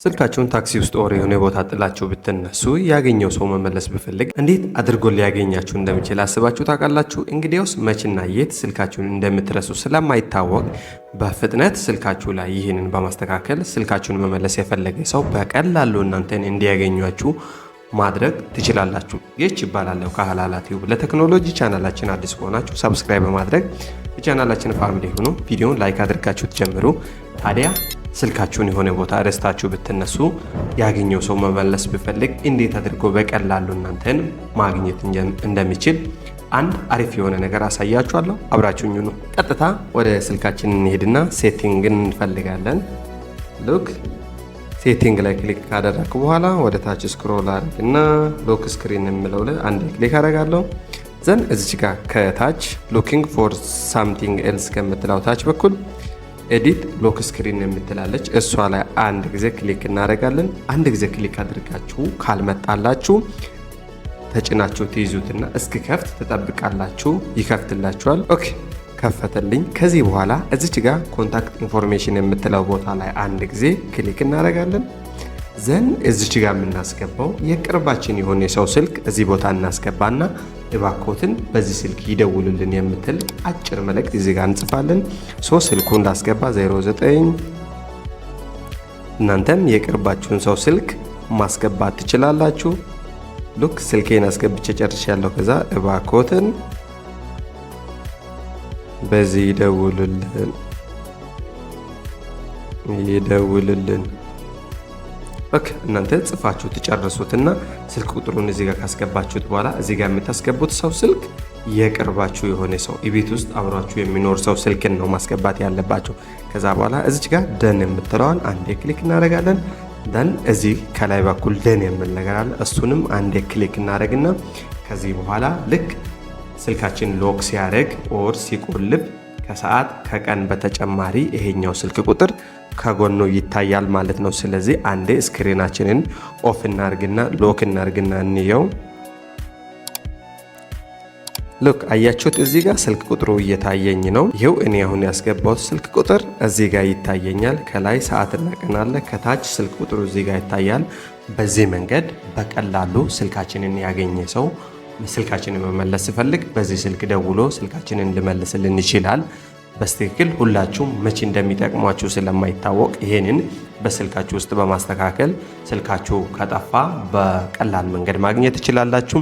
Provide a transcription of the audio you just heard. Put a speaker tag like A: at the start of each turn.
A: ስልካችሁን ታክሲ ውስጥ or የሆነ ቦታ ጥላችሁ ብትነሱ ያገኘው ሰው መመለስ ቢፈልግ እንዴት አድርጎ ሊያገኛችሁ እንደሚችል አስባችሁ ታውቃላችሁ? እንግዲያውስ መችና የት ስልካችሁን እንደምትረሱ ስለማይታወቅ በፍጥነት ስልካችሁ ላይ ይህንን በማስተካከል ስልካችሁን መመለስ የፈለገ ሰው በቀላሉ እናንተን እንዲያገኟችሁ ማድረግ ትችላላችሁ። ይች ይባላለሁ ከሀላላ ቲዩብ። ለቴክኖሎጂ ቻናላችን አዲስ ከሆናችሁ subscribe በማድረግ የቻናላችን family ሁኑ። ቪዲዮን like አድርጋችሁ ትጀምሩ። ታዲያ ስልካችሁን የሆነ ቦታ ረስታችሁ ብትነሱ ያገኘው ሰው መመለስ ቢፈልግ እንዴት አድርጎ በቀላሉ እናንተን ማግኘት እንደሚችል አንድ አሪፍ የሆነ ነገር አሳያችኋለሁ። አብራችሁኝ ሁኑ። ቀጥታ ወደ ስልካችን እንሄድና setting ን እንፈልጋለን። Look፣ setting ላይ click ካደረግኩ በኋላ ወደ ታች scroll አድርግና lock screen የሚለው ላይ አንድ click አደርጋለሁ። Then እዚች ጋር ከታች looking for something else ከምትለው ታች በኩል edit lock screen የምትላለች፣ እሷ ላይ አንድ ጊዜ click እናደርጋለን። አንድ ጊዜ click አድርጋችሁ ካልመጣላችሁ ተጭናችሁ ትይዙትና እስኪከፍት ትጠብቃላችሁ። ይከፍትላችኋል። Okay፣ ከፈተልኝ። ከዚህ በኋላ እዚች ጋር contact information የምትለው ቦታ ላይ አንድ ጊዜ click እናደርጋለን። Then እዚች ጋር የምናስገባው የቅርባችን የሆነ የሰው ስልክ እዚህ ቦታ እናስገባና እባኮትን በዚህ ስልክ ይደውሉልን የምትል አጭር መልእክት እዚህ ጋር እንጽፋለን። So ስልኩን ላስገባ፣ 09፣ እናንተም የቅርባችሁን ሰው ስልክ ማስገባት ትችላላችሁ። Look፣ ስልኬን አስገብቼ ጨርሻለሁ። ከዛ እባኮትን በዚህ ይደውሉልን ይደውልልን። Okay፣ እናንተ ጽፋችሁ ትጨርሱትና ስልክ ቁጥሩን እዚህ ጋር ካስገባችሁት በኋላ እዚህ ጋር የምታስገቡት ሰው ስልክ የቅርባችሁ የሆነ ሰው፣ ቤት ውስጥ አብሯችሁ የሚኖር ሰው ስልክን ነው ማስገባት ያለባችሁ። ከዛ በኋላ እዚች ጋር done የምትለዋን አንዴ click እናደርጋለን። Then እዚህ ከላይ በኩል done የሚል ነገር አለ። እሱንም አንዴ click እናደርግና ከዚህ በኋላ ልክ ስልካችን lock ሲያደርግ or ሲቆልፍ ከሰዓት ከቀን በተጨማሪ ይሄኛው ስልክ ቁጥር ከጎኑ ይታያል ማለት ነው። ስለዚህ አንዴ screen ኣችንን off እናርግና lock እናርግና እንየው። Look፣ አያችሁት? እዚህ ጋር ስልክ ቁጥሩ እየታየኝ ነው። ይኸው እኔ አሁን ያስገባሁት ስልክ ቁጥር እዚህ ጋር ይታየኛል። ከላይ ሰዓትና ቀን አለ፣ ከታች ስልክ ቁጥሩ እዚህ ጋር ይታያል። በዚህ መንገድ በቀላሉ ስልካችንን ያገኘ ሰው ስልካችንን መመለስ ሲፈልግ በዚህ ስልክ ደውሎ ስልካችንን ሊመልስልን ይችላል። በትክክል ሁላችሁም መቼ እንደሚጠቅሟችሁ ስለማይታወቅ ይሄንን በስልካችሁ ውስጥ በማስተካከል ስልካችሁ ከጠፋ በቀላል መንገድ ማግኘት ትችላላችሁ።